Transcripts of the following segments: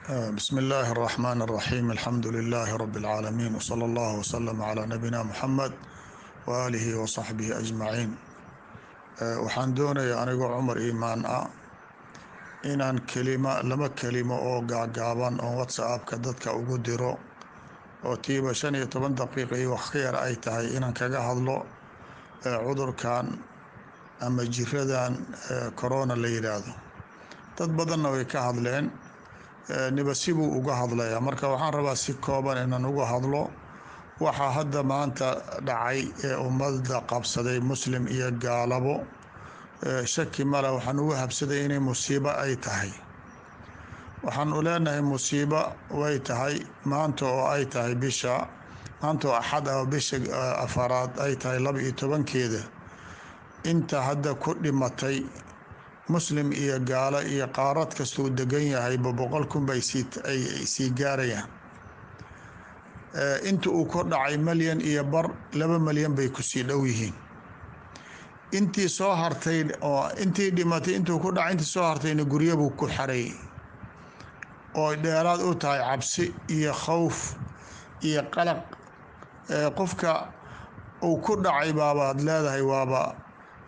Bsmi illaahi اraxmaan اraxiim. Alxamdu lilaahi rabi اlcaalamiin, wsala allahu wslama calaa nabiyina Muxamed waaalihi wa saxbihi ajmaciin. Waxaan doonayaa anigoo Cumar Iimaan ah inaan kelima, laba kelimo oo gaagaaban oon WhatsAppka dadka ugu diro, oo tiiba 15 daqiiqa iyo wax ka yar ay tahay, inaan kaga hadlo cudurkan ama jiradan corona la yidhaahdo. Dad badanna way ka hadleen, niba sibuu uga hadlayaa. Marka waxaan rabaa si kooban inaan uga hadlo waxaa hadda maanta dhacay ee ummadda qabsaday, muslim iyo gaalabo. Shaki male, waxaan uga habsaday inay musiibo ay tahay. Waxaan u leenahay musiibo way tahay. Maanta oo ay tahay bisha, maanta oo Axad ah, oo bisha afaraad ay tahay 12-keeda, inta hadda ku dhimatay muslim iyo gaalo iyo qaarad kastuu degan yahayba 100,000 bay ay sii gaarayaan. Inta uu ku dhacay 1.5 milyan, 2 milyan bay kusii dhow yihiin. Intii soo hartay oo intii dhimatay, intuu ku dhacay intii soo hartayna guryabuu ku xaray, oo dheeraad u tahay cabsi iyo khawf iyo qalaq. Qofka uu ku dhacay baabaad leedahay waaba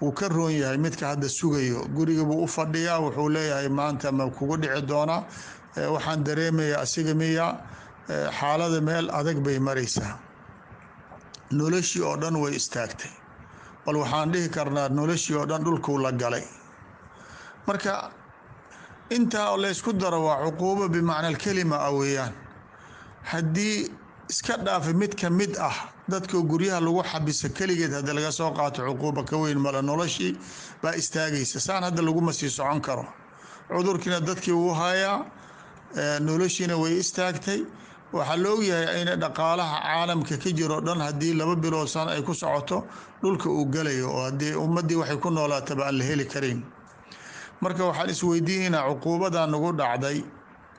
wuu ka roon yahay midka hadda sugayo. Guriga buu u fadhiyaa, wuxuu leeyahay: "Maanta ma kugu dhici doonaa? Waxaan dareemayaa asiga miya?" Xaalada meel adag bay maraysaa. Noloshii oo dhan way istaagtay, bal waxaan dhihi karnaa noloshii oo dhan dhulkuu la galay. Marka intaa laysku daro waa cuquubo bimacna alkelima ah weeyaan. Haddii iska dhaafa mid ka mid ah dadka guryaha lagu xabiso keligeed hadda laga soo qaato, cuquuba ka weyn male. Noloshii baa istaagaysa, saan hadda laguma sii socon karo. Cudurkiina dadkii wuu hayaa, noloshiina way istaagtay. Waxaa la ogyahay in dhaqaalaha caalamka ka jiro dhan haddii 2 bilood san ay ku socoto dhulka uu galayo, oo haddii ummaddii waxay ku noolaataba aan la heli karin. Marka waxaan isweydiinaynaa: cuquubadan nagu dhacday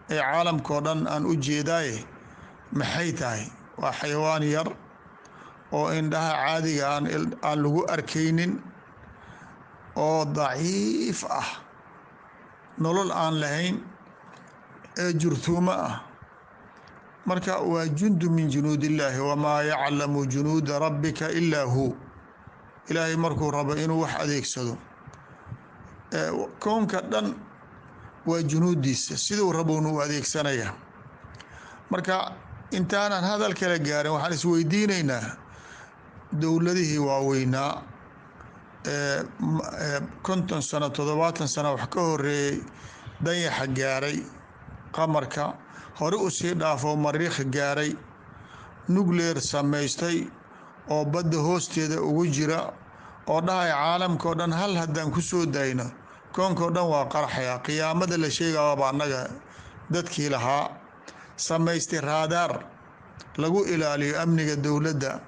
ee caalamkao dhan aan u jeedaaye maxay tahay? Waa xayawaan yar oo indhaha caadiga aan lagu arkaynin, oo daciif ah, nolol aan lahayn, ee jurtuumo ah. Marka waa jundu min junuud illaahi. Wamaa yaclamu junuuda rabbika ilaa hu. Ilaahay markuu rabo inuu wax adeegsado, koonka dhan waa junuudiisa, siduu rabuuna u adeegsanaya. Marka intaanan hadal kala gaarin, waxaan isweydiinaynaa: dowladihii waaweynaa ee 50 sano, 70 sano wax ka horeeyey, dayaxa gaaray, qamarka hore u sii dhaafo, Mariikha gaaray, nuclear samaystay, oo badda hoosteeda ugu jira, oo dhahay caalamka o dhan hal haddaan ku soo dayno koonka o dhan waa qarxaya, qiyaamada la sheegaaba annaga dadkii lahaa, samaystay raadaar lagu ilaaliyo amniga dowladda,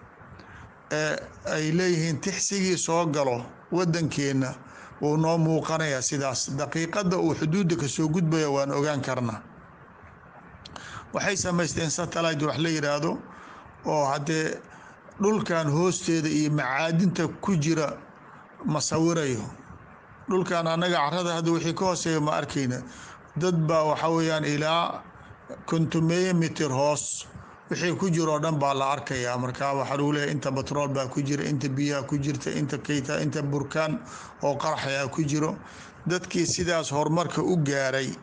ee ay leeyihiin tixsigii soo galo waddankeenna wuu noo muuqanayaa, sidaas daqiiqadda uu xuduudda kasoo gudbaya waan ogaan karnaa, waxay samaysteen satellite wax la yiraahdo, oo haddee dhulkan hoosteeda iyo macaadinta ku jira ma sawirayo. Dhulkan annaga carada hadda wixii ka hooseeya ma arkayna. Dad baa waxa weeyaan ilaa 50 mitir hoos wixii ku jiro oo dhan baa la arkayaa. Marka waxaa lagu leeyahay inta batrool baa ku jira, inta biyaha ku jirta, inta kayta, inta burkaan oo qaraxayaa ku jiro. Dadkii sidaas horumarka u gaaray,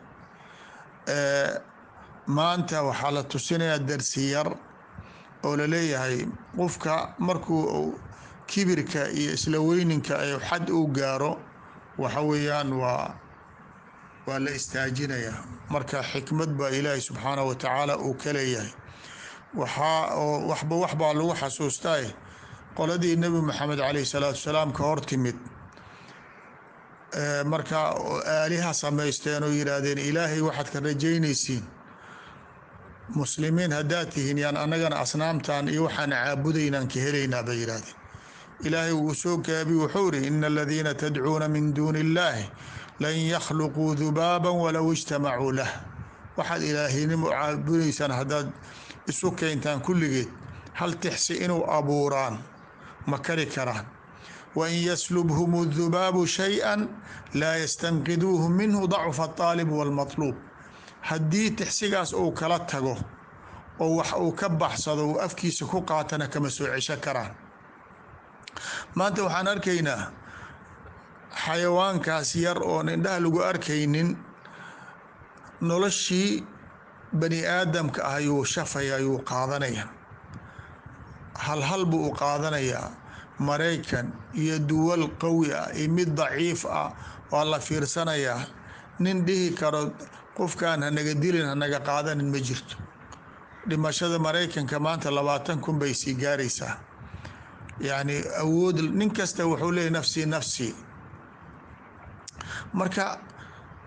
maanta waxaa la tusinayaa darsi yar oo laleeyahay qofka markuu kibirka iyo isla weyninka ay xad uu gaaro, waxa weeyaan waa la istaajinayaa. Marka xikmad baa Ilaahay subxaanahu watacaala uu ka leeyahay. Waxaa oo waxba wax baa lagu xasuustaa qoladii Nebi Maxamed caleyhi salaatu salaam ka hor timid. Marka aaliha samaysteen oo yidhaahdeen: "Ilaahay waxaad ka rajaynaysiin, muslimiin haddaad tihiin, yaan annagana asnaamtan iyo waxaan caabudaynaan ka helaynaa," bay yidhahdeen. Ilaahay wuu soo gaabi, wuxuu iri: "Ina aladiina tadcuuna min duuni illaahi lan yakhluquu dubaaban walow ijtamacuu lah." Waxaad ilaahaynimo caabudaysaan haddaad isu keentaan kulligeed, hal tixsi inuu abuuraan ma kari karaan. Wain yaslubhum dubaabu shay-an laa yastanqiduuhu minhu, dacfa aalib walmatluub. Haddii tixsigaas uu kala tago oo wax uu ka baxsado, uu afkiisa ku qaatana, kama soo cesho karaan. Maanta waxaan arkaynaa xayawaankaas yar oon indhaha lagu arkaynin, noloshii bani aadamka ah ayuu shafaya, ayuu qaadanaya, halhal buu u qaadanayaa. Maraykan iyo duwal qawi ah iyo mid daciif ah waa la fiirsanayaa. Nin dhihi karo qofkan hanaga dilin, hanaga qaadanin, ma jirto. Dhimashada Maraykanka maanta 20,000 bay sii gaaraysaa. Yacni awood nin kasta wuxuu leeyahy nafsi nafsi. Marka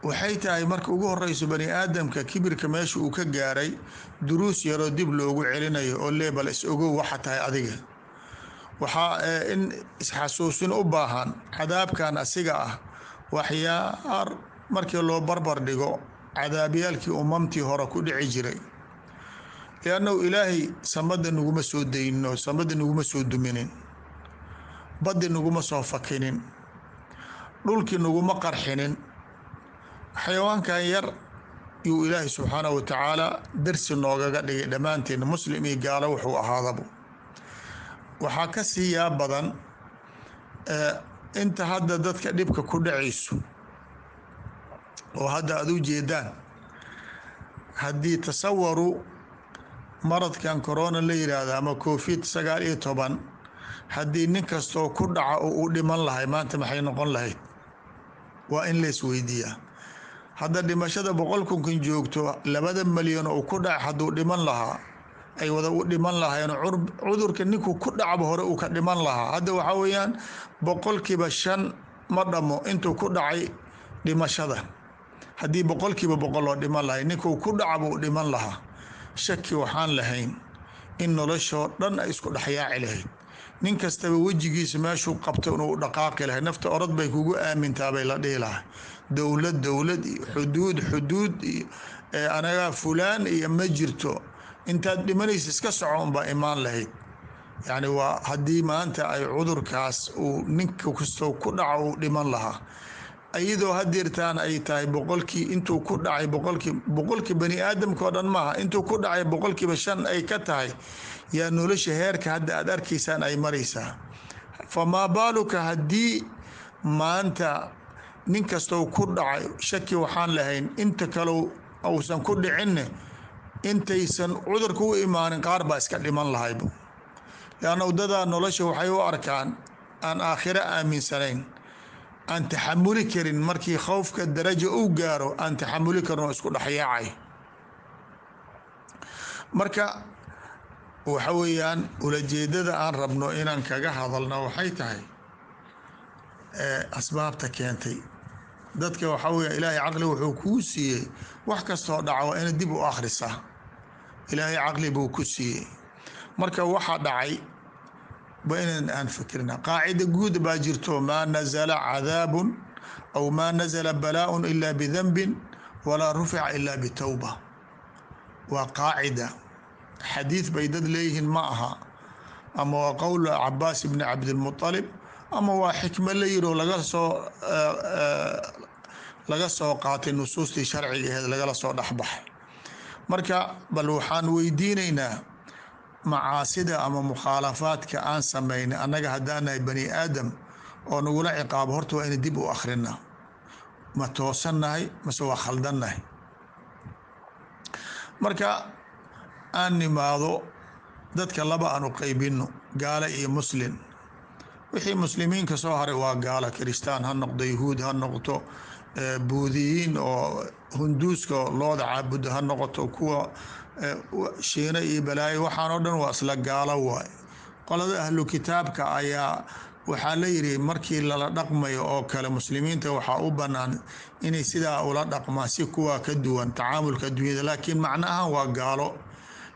waxay tahay, marka ugu horeyso, bani aadamka kibirka meesha uu ka gaaray duruus yaroo dib loogu celinayo oo leebal is ogow waxa tahay adiga. Waxaa in isxasuusin u baahan cadaabkan asiga ah waxyaar markii loo barbar dhigo cadaabyaalkii umamtii hore ku dhici jiray, liannahu Ilaahay samada naguma soo dayno, samada naguma soo duminin, baddi naguma soo fakinin, dhulkii naguma qarxinin. Xayawaankan yar yuu Ilaahay subxaanahu watacaala darsi noogaga dhigay dhammaanteena, muslim iyo gaalo wuxuu ahaadaba. Waxaa ka siiyaa badan inta hadda dadka dhibka ku dhacayso oo hadda aada u jeedaan. Haddii tasawaru maradkan corona la yiraahdo ama COVID-19, haddii nin kastoo ku dhaca oo uu dhiman lahay, maanta maxay noqon lahayd? Waa in lays weydiiyaa. Hadda dhimashada 100 kunkan joogto, 2 malyan oo ku dhaca hadduu dhiman lahaa, ay wada u dhiman lahaayeen, cudurka ninkuu ku dhacba hore uu ka dhiman lahaa. Hadda waxaa weeyaan 5% ma dhamo intuu ku dhacay dhimashada. Haddii 100% loo dhiman lahay, ninkuu ku dhacba uu dhiman lahaa, shaki waxaan lahayn in noloshoo dhan ay isku dhexyaaci lahayd, nin kastaba wejigiisa meeshuu qabto inuu dhaqaaqi lahay. Nafta orod bay kugu aamintaa bay la dhihi lahay. Dowlad dowlad iyo xuduud xuduud iyo anagaa fulaan iyo ma jirto. Intaad dhimanaysa iska soco unbaa imaan lahayd. Yacni waa haddii maanta ay cudurkaas uu ninka kastoo ku dhaco uu dhiman lahaa, iyadoo hadeertaan ay tahay boqolkii intuu ku dhacay, boqolkii boqolkii bani aadamka oo dhan maaha, intuu ku dhacay 5% ay ka tahay, yaa nolosha heerka hadda aad arkaysaan ay maraysaa. Famaa baaluka haddii maanta nin kastoo ku dhacay? Shaki waxaan lahayn inta kale uusan ku dhicinne, intaysan cudurka u imaanin qaar baa iska dhiman lahaybo, leanna dadaa nolosha waxay u arkaan aan aakhiro aaminsanayn, aan taxamuli karin. Markii khowfka daraja uu gaaro, aan taxamuli karin oo isku dhexyaacay. Marka waxa weeyaan ulajeedada aan rabno inaan kaga hadalno waxay tahay asbaabta keentay dadka. Waxaa weya Ilaahay caqli wuxuu kuu siiyey, wax kastoo dhaca waa inaad dib u akhrisaa. Ilaahay caqli buu ku siiyey. Marka waxa dhacay waa inan aan fikirna. Qaacida guud baa jirto: maa nazala cadaabun aw maa nazala balaaun ila bidanbin, walaa rufica ila bitowba. Waa qaacida, xadiid bay dad leeyihiin ma aha, ama waa qowl Cabaas ibni Cabdilmuطalib, ama waa xikmo la yiro laga soo qaatay nusuustii sharciga aheed, lagala soo dhexbaxay. Marka bal waxaan weydiinaynaa macaasida ama mukhaalafaadka aan samaynay annaga haddaanahay bani aadam oo nagula ciqaabo, horta waa ina dib u akrinaa: ma toosannahay mase waa khaldannahay? Marka aan nimaado dadka, laba aan u qaybino, gaalo iyo muslim. Wixii muslimiinka soo haray waa gaalo, kiristaan ha noqdo, yahuud ha noqoto, buudiyiin oo hunduuska looda caabudo ha noqoto, kuwa Shiina iyo balaayo, waxaan oo dhan waa isla gaalo waay. Qolada ahlu kitaabka ayaa waxaa la yiri markii lala dhaqmayo oo kale muslimiinta waxaa u banaan inay sidaa ula dhaqmaan si kuwaa ka duwan tacaamulka adduunyada, laakiin macno ahaan waa gaalo,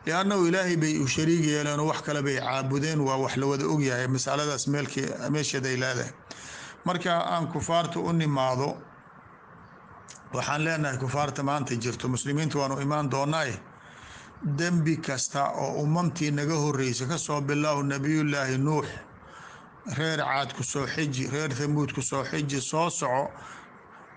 liannahu Ilaahay bay u shariig yeeleen oo wax kale bay caabudeen. Waa wax la wada ogyahay masaladaas meelk meesheeday leedahay. Marka aan kufaarta u nimaado, waxaan leenahay kufaarta maanta jirto, muslimiinta waanu imaan doonaaye, dembi kasta oo umamtii naga horeysa, kasoo bilow Nabiyullaahi Nuux, reer Caad ku soo xiji, reer Thamuud ku soo xiji, soo soco.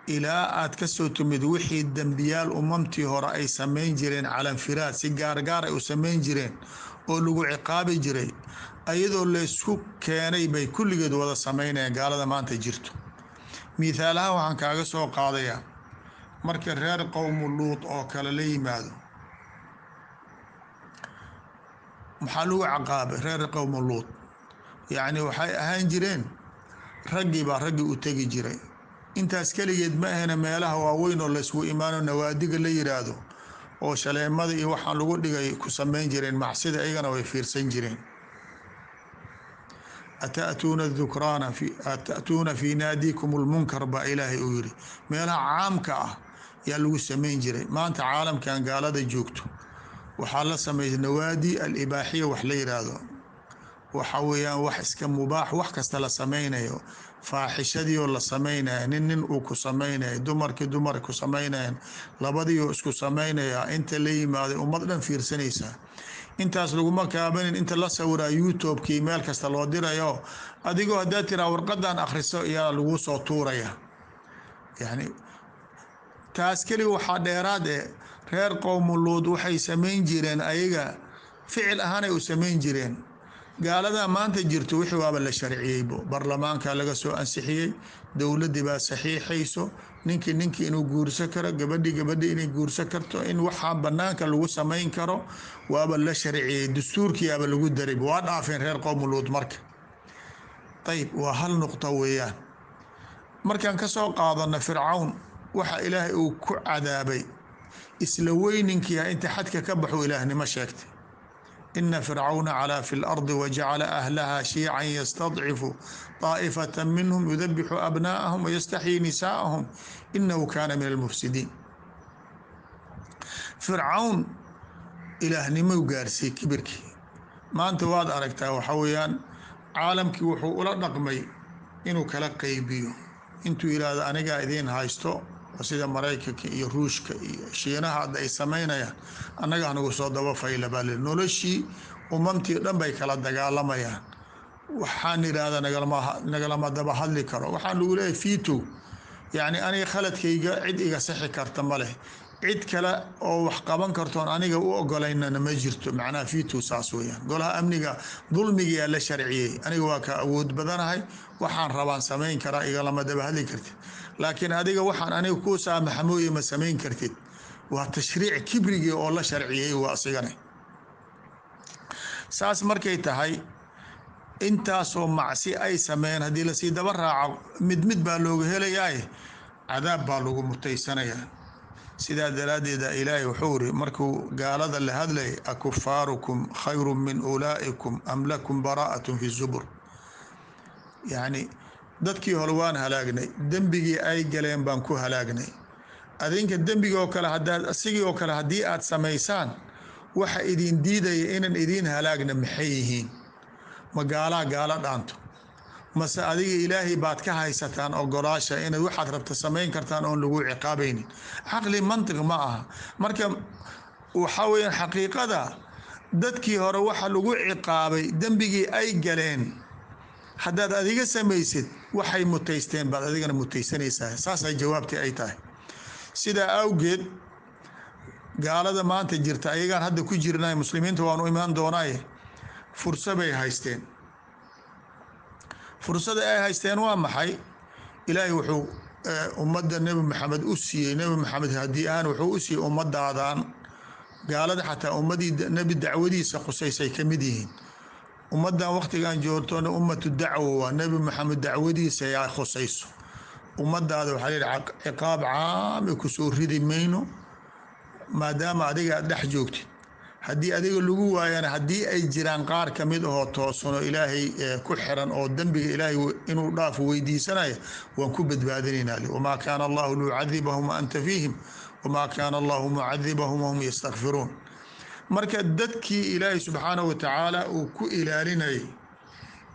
Ilaa aad kasoo timid wixii dembiyaal umamtii hore ay samayn jireen calanfiraad, si gaargaar ay u samayn jireen oo lagu ciqaabi jiray, ayadoo laysku keenay bay kulligeed wada samaynayaan gaalada maanta jirto. Mithaalahaan waxaan kaaga soo qaadayaa marka reer qowmu Luut oo kale la yimaado, maxaa lagu caqaabay reer qowmu Luut? Yacni waxay ahaan jireen raggii baa raggii u tegi jiray. Intaas keligeed ma ahena, meelaha waaweyn oo laysgu imaano, nawaadiga la yiraahdo, oo shaleemada iyo waxaan lagu dhigay ku samayn jireen macsida, iyagana way fiirsan jireen. Ata'tuuna dhukraana, ata'tuuna fii naadikum lmunkar, baa Ilaahay uu yiri. Meelaha caamka ah yaa lagu samayn jiray. Maanta caalamkan gaalada joogto waxaa la sameeyay nawaadi alibaaxiya wax la yiraahdo. Waxa weeyaan wax iska mubaax, wax kasta la samaynayo, faaxishadiioo la samaynaya, nin nin uu ku samaynayo, dumarkii dumar ku samaynayan, labadiioo isku samaynaya, inta la yimaaday ummad dhan fiirsanaysaa. Intaas laguma kaabanin, inta la sawiraa YouTube-kii meel kasta loo dirayo. Adigoo haddaad tiraa warqadan akhriso, yaa lagu soo tuuraya. Yani taas keliga waxaa dheeraad eh, reer qowmu Luud waxay samayn jireen ayaga ficil ahaanay u samayn jireen. Gaalada maanta jirto wixii waaba la sharciyeybo, baarlamaanka laga soo ansixiyey, dowladii baa saxiixayso, ninkii ninkii inuu guursan karo, gabadhii gabadhi inay guursan karto, in waxaa banaanka lagu samayn karo waaba la sharciyey, dastuurkiiaba lagu daray. Waa dhaafeen reer qowmu Luud marka. Ayib, waa hal nuqta weeyaan. Markaan kasoo qaadano Fircawn, waxa Ilaahay uu ku cadaabay isla weyninkiia inta xadka ka baxu ilaahnimo sheegtay. Ina fircawna calaa fi lardi wajacala ahlaha shiican yastadcifu طaa'ifata minhum yudabixu abnaa'ahum wayastaxyi nisaa'ahum inahu kaana min almufsidiin. Fircawn ilaahnimou gaarsiiyey kibirkii. Maanta waad aragtaa, waxa weeyaan caalamkii wuxuu ula dhaqmay inuu kala qeybiyo, intuu yiraahdo anigaa idiin haysto, oo sida Maraykanka iyo Ruushka iyo Shiinaha hadda ay samaynayaan, annaga hanagu soo daba fayla baa lii. Noloshii umamtii dhan bay kala dagaalamayaan. Waxaan yidhaahdaa nagalama daba hadli karo, waxaan lagu leeyahay fito. Yacni aniga khaladkayga cid iga sixi karta ma leh, cid kale oo wax qaban kartoon aniga u ogolaynana ma jirto. Macnaha fito saas weeyaan. Golaha amniga dulmigiyaa la sharciyey. Aniga waa ka awood badanahay, waxaan rabaan samayn karaa, igalama daba hadli kartid, laakiin adiga waxaan aniga kuu saamaxa mooye ma samayn kartid. Waa tashriic kibrigii oo la sharciyey, waa asigane. Saas markay tahay, intaasoo macsi ay sameeyeen haddii lasii daba raaco, mid mid baa looga helayaa, cadaab baa lagu mutaysanayaa. Sidaa daraaddeeda Ilaahay wuxuu iri markuu gaalada la hadlayay: "Akufaarukum khayru min ulaa'ikum am lakum baraa'atun fi zubur?" Yacni dadkii hore waan halaagnay, dembigii ay galeen baan ku halaagnay. Adinka dembigii oo kale hadaad asigii oo kale haddii aad samaysaan, waxa idin diidaya inaan idiin halaagna maxay yihiin? Ma gaalaa gaalo dhaanto, mase adiga Ilaahay baad ka haysataan ogolaasha inaad waxaad rabta samayn kartaan oon lagu ciqaabaynin? Caqli mantiq ma aha. Marka waxaa weyaan xaqiiqada dadkii hore waxa lagu ciqaabay dembigii ay galeen, haddaad adiga samaysid waxay mutaysteen baad adigana mutaysanaysaa. Saasay jawaabtii ay tahay. Sidaa awgeed gaalada maanta jirta, ayagaan hadda ku jirnay, muslimiinta waanu imaan doonaaye, furso bay haysteen. Fursada ay haysteen waa maxay? Ilaahay wuxuu ummadda Nebi Maxamed u siiyey, Nebi Maxamed haddii ahaan wuxuu u siiyey ummadaadan gaalada, xataa ummadii nebi dacwadiisa khusaysay ka mid yihiin. Ummaddan waqtigan joogtona ummatu dacwo waa, Nebi Maxamed dacwadiisa yaa khusayso. Ummadaada waxaa layihi ciqaab caam ay kusoo ridi mayno maadaama adiga aad dhex joogtid. Haddii adiga lagu waayana, haddii ay jiraan qaar kamid ahoo toosan oo Ilaahay ku xiran oo dembiga Ilaahay inuu dhaafo weydiisanaya, waan ku badbaadinaynaa. "Wamaa kaana Allahu liyucadibahum wa anta fiihim, wamaa kaana Allahu mucadibahum wahum yastakfiruun." Marka dadkii Ilaahay subxaanahu watacaala uu ku ilaalinayay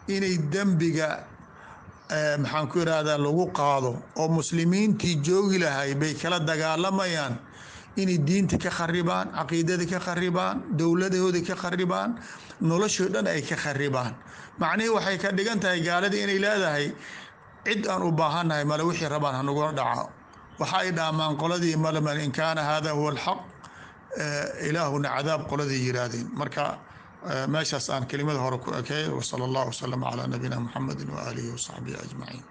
inay dembiga, maxaan ku irahdaa, lagu qaado oo muslimiintii joogi lahay bay kala dagaalamayaan inay diinta ka kharibaan, caqiidada ka kharibaan, dowladahooda ka kharibaan, noloshoo dhan ay ka kharibaan. Macnihii waxay ka dhigan tahay gaaladii inay leedahay cid aan u baahannahay male, wixii rabaan hanagula dhaco. Waxa ay dhaamaan qoladii malaman in kaana hada huwa alxaq, ilaahuna cadaab qoladii yiraahdeen. Marka meeshaas aan kelimada hore ku ekey. Wsala allahu wasalam calaa nabiyina muxamedi waaalihi wasaxbihi ajmaciin.